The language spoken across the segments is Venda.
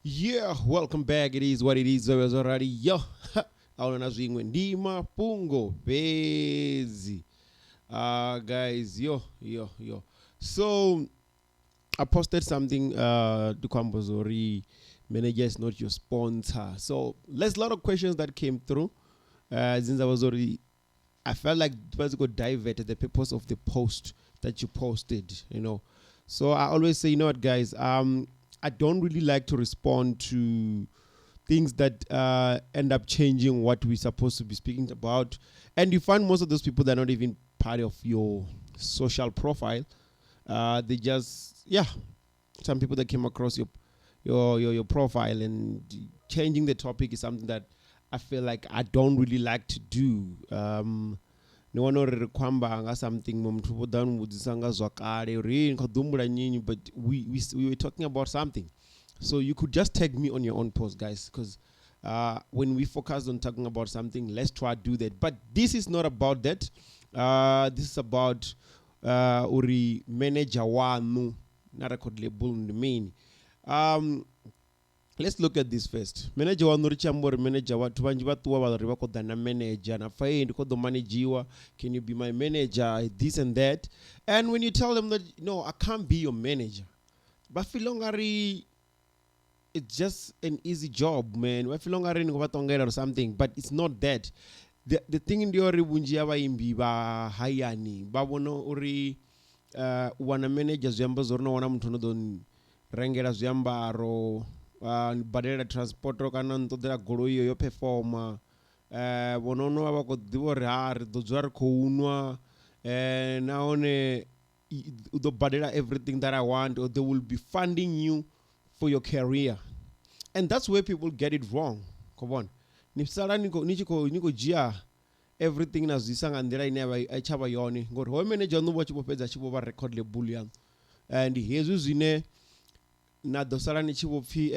Yeah, welcome back. It is what it is. Zwo zwo rali yo. Ahuna na zwiṅwe ndi mafhungo fhedzi. Guys, yo yo yo. So I posted something ndi khou amba zwa uri manager is not your sponsor. So there's a lot of questions that came through. Dzine dza vha zwa uri I felt like vha dzi khou divert the purpose of the post that you posted. So I always say, you know what, guys, I don't really like to respond to things that end up changing what we're supposed to be speaking about. And you find most of those people that are not even part of your social profile. They just, yeah, some people that came across your profile, and changing the topic is something that I feel like I don't really like to do. Ni wana uri ri khou amba nga something muṅwe muthu vho ḓa ni vhudzisa nga zwa kale uri "Hey, ni khou ḓi humbula nyinyi," but we were talking about something, so you could just tag me on your own post, guys, because when we focus on talking about something, let's try to do that. But this is not about that. This is about uri manager waṋu na record label ndi mini. Let's look at this first. Manager waṋu, ri tshi amba uri manager, vhathu vhanzhi vha ṱuwa vha ri vha khou ḓa na manager na pfa, "Hey, ndi khou ḓo managiwa, can you be my manager?" this and that. And when you tell them that, "No, I can't be your manager," vha feel ungari it's just an easy job, man. Vha feel ungari ni khou vha ṱongela or something, but it's not that. The thing ndi uri vhunzhi ha vhaimbi vha hayani vha vhona uri u wana manager zwi amba zwa uri no wana muthu no ḓo ni rengela zwiambaro, ni badelela transport kana ni ṱoḓela goloi iyo yo performa. Vhono no vha vha khou ḓivha uri ha ri ḓo dzula ri khou nwa, nahone u ḓo badela everything that I want, or they will be funding you for your career. And that's where people get it wrong. Come on, ni sala ni khou ni tshi khou ni khou dzhia everything na zwi isa nga nḓila ine ya vha i tsha vha yone, ngori hoyo manager waṋu vha tshi vho fhedza tshi vho vha record label yaṋu, and hezwi zwine na ḓo sala ni tshi vho pfhi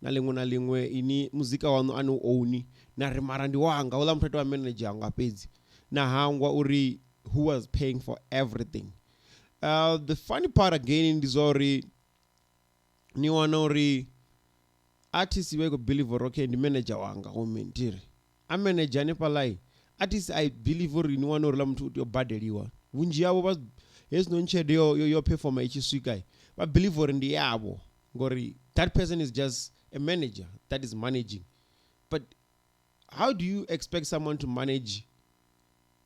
na ḽiṅwe na ḽiṅwe ini muzika waṋu a ni u own, na ri mara ndi wanga, houḽa muthu a tea u vha manager wanga fhedzi, na hangwa uri who was paying for everything. The funny part again ndi zwa uri ni wana uri artist vha i khou believe uri okay, ndi manager wanga, gomme ndiri a manager hanefhaḽa, artist I believe uri ni wana uri ḽa muthu u tea u badeliwa. Vhunzhi havho vha hezwinoni tshelede yo performa i tshi swika, vha believe uri ndi yavho, ngori that person is just a manager that is managing. But how do you expect someone to manage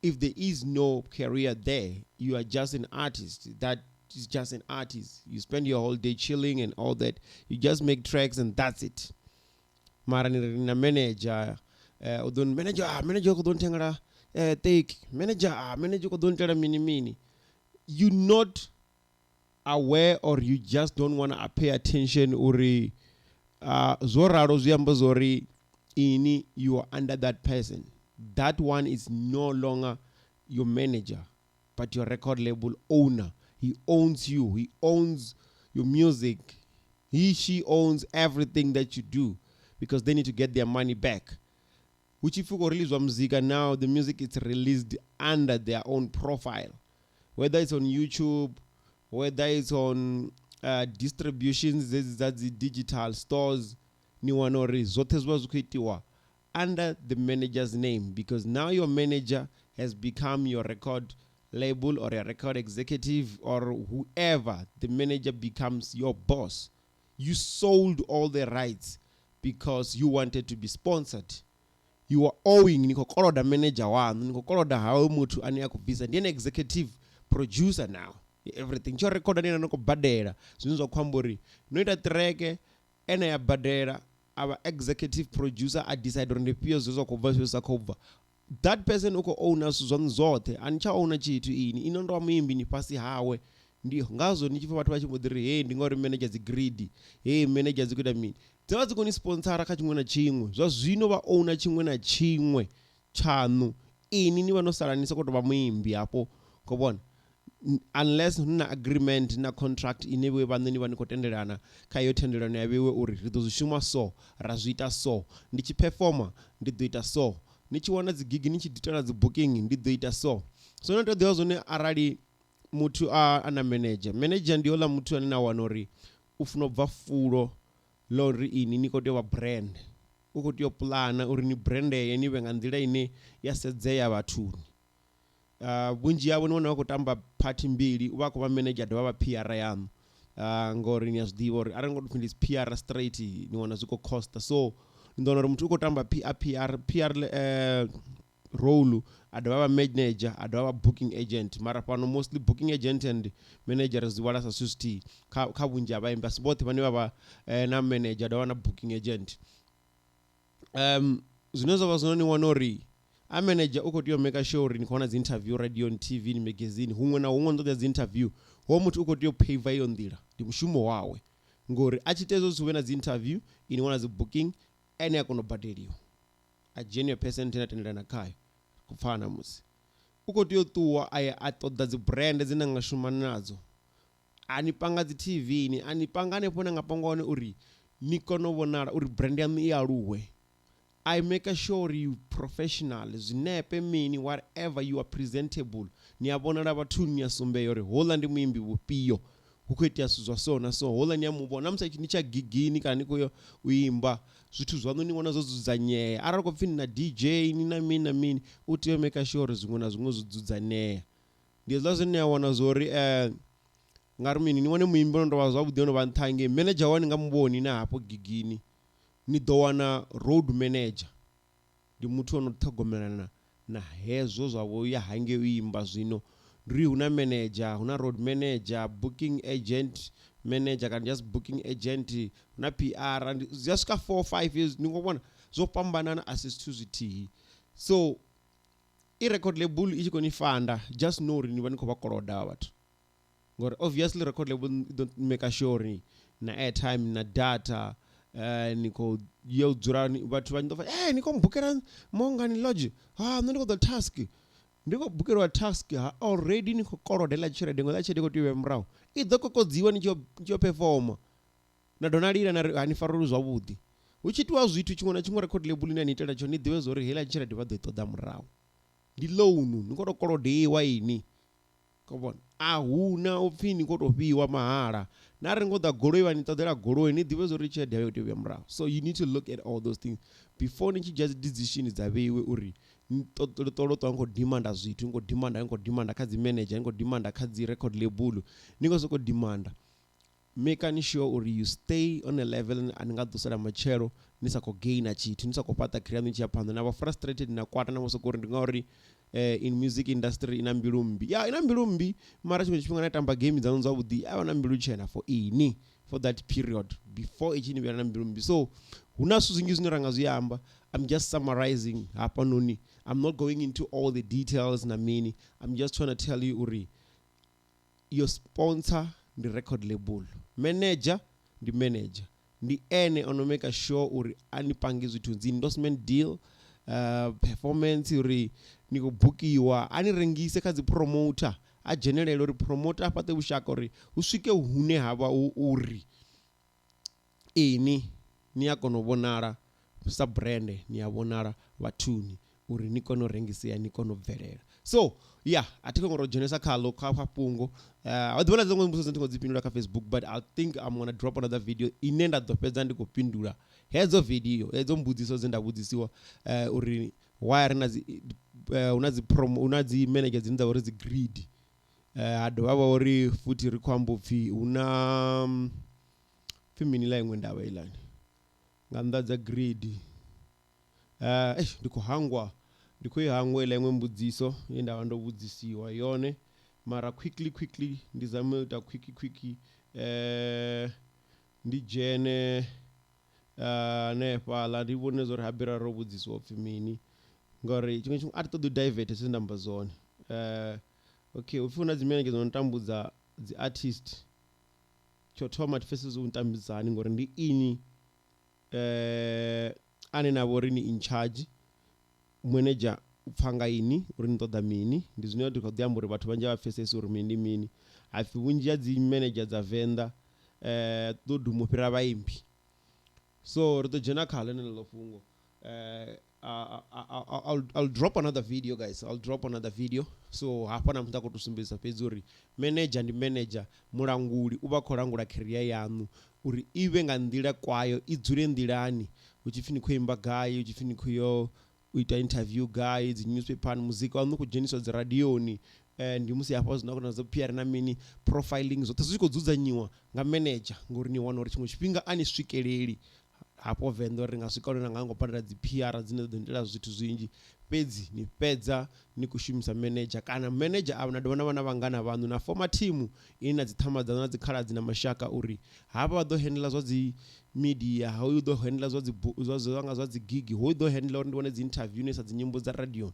if there is no career there? You are just an artist that is just an artist. You spend your whole day chilling and all that. You just make tracks and that's it. Mara ni ri na manager, u ḓo manager, ah, manager u ḓo nthengela take manager, ah, manager u ḓo ntela mini mini. You not aware, or you just don't want to pay attention uri zwo ralo zwi amba zwori ini you are under that person. That one is no longer your manager but your record label owner. He owns you, he owns your music, he, she owns everything that you do, because they need to get their money back. Hu tshi pfi khou release muzika, now the music is released under their own profile, whether it's on YouTube, whether it's on distributions dzedzi dza dzi digital stores. Ni wana uri zwoṱhe zwi vha zwi khou itiwa under the manager's name, because now your manager has become your record label or a record executive or whoever. The manager becomes your boss. You sold all the rights because you wanted to be sponsored. You are owing, ni khou koloda manager waṋu, ni khou koloda hawe muthu ane a khou bvisa, ndi ene executive producer now. Everything tsho recorda ndi ene no khou badela, zwine zwa khou amba uri no ita track, ene ya badela, a vha executive producer, a decide uri ndi fhio zwe zwa khou bva, zwifhio zwa khou bva. That person u khou owna zwithu zwaṋu zwoṱhe, a ni tsha owna tshithu ini. Ino ndo vha muimbi, ni fhasi hawe. Ndi ngazwo ni tshi pfha vhathu vha tshi mbo ḓi ri, "Hey, ndi ngauri manager dzi greedy, hey, manager dzi khou ita mini." Dzi vha dzi khou ni sponsora kha tshiṅwe na tshiṅwe. Zwa zwino vha owna tshiṅwe na tshiṅwe tshaṋu, ini ni vha no sala ni sokou tou vha muimbi hafho, khou vhona, unless hu na agreement na contract ine vhe vhaṋe ni vha ni khou tendelana kha iyo thendelano ya vheiwe uri ri ḓo zwi shuma so, ra zwi ita so, ndi tshi performa ndi ḓo ita so, ni tshi wana dzi gig, ni tshi ita na dzi booking ndi ḓo ita so. So no tea u ḓivha zwone arali muthu a na manager. Manager ndi houḽa muthu ane na wana uri u funa u bva fulo. ḽa uri ini ni khou tea u vha brand, u khou tea u puḽana uri ni brandee ni vhe nga nḓila ine ya sedzea vhathuni. Vhunzhi havho ni wana vha khou tamba phathi mbili, u vha a khou vha manager a dovha a vha P_R yaṋu, ngori ni a zwiḓivha uri arali ngo to pfhi ndi P_R straight ni wana zwi khou cost. So ni ḓo wana uri muthu u khou tamba P_R P_R P_R role a dovha a vha manager a dovha a vha booking agent, mara fhano mostly booking agent and manager ri zwi vhala sa zwithu zwithihi kha vhunzhi ha vhaimbi, asi vhoṱhe vhane vha vha na manager a dovha na booking agent. Zwine zwa vha zwone ni wana uri a manager u khou tea u maker sure uri ni khou wana dzi interview radioni, T_V, magazine, huṅwe na huṅwe ni ṱoḓea dzi interview, hoyo muthu u khou tea u peiva iyo nḓila, ndi mushumo wawe ngori a tshi ita hezwo zwithu hu vhe na dzi interview ini wana dzi booking ene a kona u badeliwa a dzhia heneyo percent ine a tendelana khayo. Khou pfana musi u khou tea u ṱuwa a ya a ṱoḓa dzi brand dzine a nga shuma nadzo, a ni panga dzi T_V ni a ni panga hanefho hune a nga panga hone uri ni kone u vhonala uri brand yaṋu i aluwe. I make sure uri you professional zwinepe mini whatever you are presentable, ni a vhonala vhathuni, ni a sumbea uri houḽa ndi muimbi vhufhio, hu khou itea zwithu zwa so na so, houḽa ni a muvhona na musi ni tsha gigini kana ni khou ya u imba zwithu zwaṋu ni wana zwo dzudzanyea. Arali khou pfhi ni na D_J ni na mini na mini, u tea u maker sure uri zwiṅwe na zwiṅwe zwo dzudzanea. Ndi hezwiḽa zwine ni a wana zwo uri nga ri mini ni wane muimbi ono tovha zwavhuḓi ono vha nṱha hangei, manager wawe ni nga muvhoni na hafho gigini, ni ḓo wana road manager ndi muthu ono ṱhogomelana na hezwo zwa vho ya hangei u imba. Zwino ndi hu na manager, hu na road manager, booking agent manager kana just booking agent, hu na P_R, zwi a swika 4 5 years ni khou vhona zwo fhambanana, a si zwithu zwithihi. So i record label i tshi khou ni fanda just know uri ni vha ni khou vha koloda havha vhathu, ngori obviously record label i ḓo maker sure uri na airtime na data ni khou ya u dzula vhathu vha ḓo pfa ni khou bukela Mongani Lodge, ha nṋe ndi khou ḓa task, ndi khou bukeliwa task ha already ni khou koloda heiḽa tshelede ngori heiḽa tshelede i khou tea u vhuya murahu, i ḓo kokodziwa ni tshi yo performer na dovha na lila na ri hani farelwi zwavhuḓi. Hu tshi itiwa zwithu tshiṅwe na tshiṅwe record label ine ya ni itela tshone ni ḓivhe zwa uri heiḽa tshelede vha ḓo i ṱoḓa murahu, ndi loan ni khou tou kolodeiwa ini. Khou vhona a huna upfhi ni khou tou fhiwa mahala, na ri ngo ḓa goloi vha ni ṱoḓela goloi ni ḓivhe zwa uri tshelede yayo tea u vhuya murahu. So you need to look at all those things before ni tshi dzhia dzi decision dza vheiwe uri ni ṱoḓa ṱwa ni khou dimanda zwithu, ni khou dimanda ni khou dimanda kha dzi manager, ni khou dimanda kha dzi record label, ni khou sokou dimanda. Making sure uri you stay on a level a ni nga ḓo sala matshelo ni sa khou gainer tshithu, ni sa khou fhaṱa career yaṋu i tshi ya phanḓa, na vha frustrated na kwata na vho soko uri ndi ngauri in music industry ina mbilu mmbi. Ya ina mbilu mmbi mara tshiṅwe tshifhinga na tamba game dzaṋu zwavhuḓi a vha na mbilu tshena for ini for that period before i tshi ni vhuyela na mbilu mmbi. So hu na zwithu zwinzhi zwine ra nga zwi amba, I'm just summarizing hafhanoni, I'm not going into all the details na mini, I'm just trying to tell you uri your sponsor ndi record label, manager ndi manager, ndi ene ono make sure uri a ni pange zwithu dzi endorsement deal, performance uri ni khou bukiwa, a ni rengise kha dzi promoter, a dzhenelele uri promoter a fhaṱe vhushaka uri hu swike hune ha vha hu uri ini ni a kona u vhonala sa brand, ni a vhonala vhathuni uri ni kone u rengisea, ni kone u bvelela. So yeah, a thi khou ngori dzhenesa khaḽo kha fhungo. Ho ḓivha na dziṅwe mbudziso dzine thi ngo dzi fhindula kha Facebook, but I think I'm gonna drop another video ine nda ḓo fhedza ndi khou fhindula hedzo video, hedzo mbudziso dze nda vhudzisiwa uri why ri na dzi hu na dzi promo, hu na dzi manager dzine dza vha uri dzi greedy. Ha dovha vha uri futhi ri khou amba upfhi hu na pfhi mini ḽa iṅwe ndavha iḽani nga nnḓa dza greedy. Eish ndi khou hangwa, ndi khou i hangwa iḽa iṅwe mbudziso ye nda vha ndo vhudzisiwa yone, mara quickly quickly ndi zame u ita quick quick ndi dzhene hanefhaḽa ndi vhone zwa uri habe ra ro vhudzisiwa upfhi mini, ngori tshiṅwe tshifhinga a thi ṱoḓi u divert zwine nda amba zwone. Okay hupfi hu na dzi manager dzo no tambudza dzi artist, tsho thoma thi pfesesi u tambudza hani ngori ndi ini ane na vha uri ni in charge, manager u pfha nga ini uri ni ṱoḓa mini, ndi zwine ndi kho ḓi amba uri vhathu vhanzhi a vha pfesesi uri mini ndi mini. Hapfi vhunzhi ha dzi manager dza Venḓa ḓo duma u fhira vhaimbi, so ri ḓo dzhena kha ḽeneḽo fhungo. I'll drop another video guys, I'll drop another video. So hafha na musi nda khou tou sumbedzisa fhedzi uri manager ndi manager, mulanguli u vha khou langula career yaṋu, uri i vhe nga nḓila kwayo i dzule nḓilani hu tshi pfhi ni khou imba gai hu tshi pfhi ni khou yo u ita interview gai dzi newspaper muzika waṋu khou dzheniswa dzi radioni eh, ndi musi hafha zwino na dzo PR na mini profiling zwoṱhe zwi tshi khou dzudzanyiwa nga manager ngori ni wana uri tshiṅwe tshifhinga a ni swikeleli hafho venḓa uri ri nga swika hune na nga ngo badela dzi PR dzine dza ḓo itela zwithu zwinzhi fhedzi ni fhedza ni khou shumisa manager kana manager a na dovha na vha na vhangana vhaṋu na foma thimu ine na dzi ṱhama dzaṋu na dzi khaladzi na mashaka uri hafha vha ḓo handle zwa dzi media hoyu ḓo handle zwa dzi zwa zwa zwa dzi gig hoyu ḓo handle uri ndi wane dzi interview ni sa dzi nyimbo dza radioni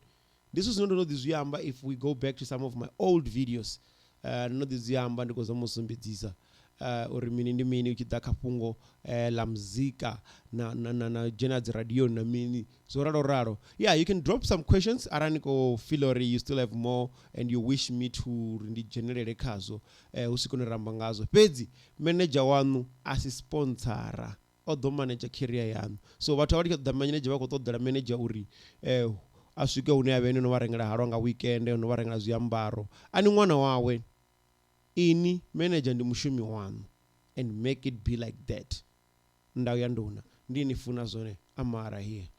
ndi zwithu zwine ndo no ḓi zwi amba if we go back to some of my old videos uh, ndo no ḓi zwi amba ndi khou zama u sumbedzisa uh, uri mini ndi mini u tshi ḓa kha fhungo uh, ḽa muzika na, na, na, na dzhena dzi radioni na mini zwo ralo ralo. Yeah, you can drop some questions arali ni khou feel uri you still have more and you wish me to uri ndi dzhenelele khazwo uh, hu si kone ramba ngazwo. Fhedzi manager waṋu a si sponsora o ḓo manager career yaṋu. So vhathu a vha tshi ṱoḓa manager vha khou ṱoḓela manager uri eh, a swike hune a vha ene no vha rengela halwa nga weekend no vha rengela zwiambaro. A ni ṅwana wawe ini manager ndi mushumi waṋu and make it be like that. Ndau ya nduna ndi ni funa zwone amara here.